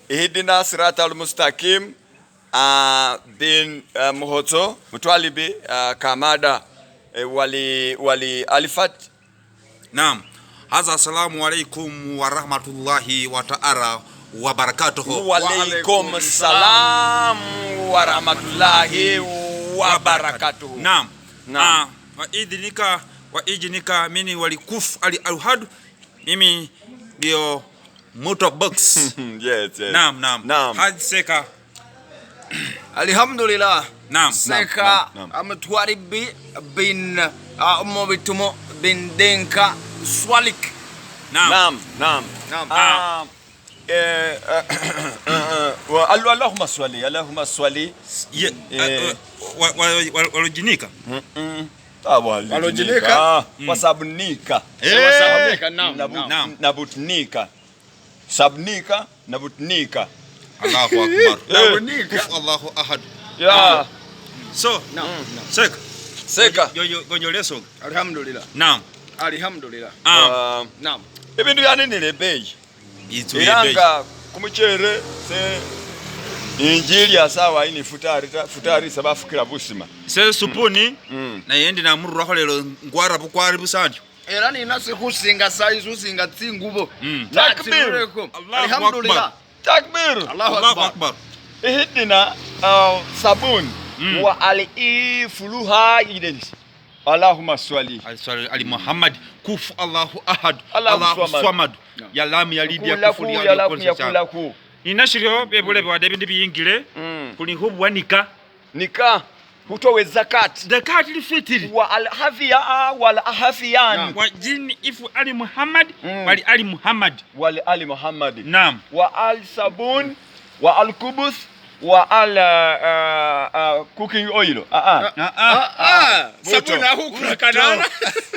Ihdina sirata almustakim bin Muhotso Mutwalibi Kamada wali wali alifat. Naam. Haza assalamu alaikum wa rahmatullahi wa ta'ala wa barakatuhu. Wa alaikum salam wa rahmatullahi wa barakatuhu. Naam. Naam. Wa idhinika wa ijinika mini walikufu ali alhadu mimi ndio motor box. Yes. Naam, naam. Naam. Haji Seka. Alhamdulillah. Naam. Seka Naam, Mutwaribi bin Mobitumo bin Denka Swalik. Naam. Naam, naam. Naam. Allahumma swali, Allahumma swali. Ye, walojinika. Walojinika? Wasabnika. Wasabnika, naam, naam. Naam. Nabutnika. Sabnika, nabutnika. Allahu akbar. Nabutnika. Kuf Allahu ahad. Ya. So, Naam. Naam. Seka. Seka. Gonyoleso. Alhamdulillah. Naam. Alhamdulillah. Naam. Ibindu byaninile ebeyi. Itsu Era nga kumuchere se injili ya sawa ini futari ta futari sabafukira busima. Se supuni naye ndi namururako lero ngwara bukwari busandyo. Era nina sikhusinga saizi usinga tsingubo. Takbir. Natsirureko. Allahu Alhamdulillah. Takbir. Allahu Allahu akbar. akbar. Ihdina sabun wa alifuluha idens. Allahumma swali. Aliswali ali Muhammad kufu Allahu ahad. Allahu Allahu samad. samad. Ya lam yalid ya Kulaku kufuli ya laku ya kulaku. Inashiryo bebule bwade bindu biyingile kuli khubwanika Nika hutowe zakat zakati lifitiri wa alhafiya wal hafiyan wa jini ifu ali Muhammad wali ali Muhammad. Wal ali Muhammad. Naam. Wa al sabun wa al kubus wa al cooking oil. Sabuni ahukura kanana.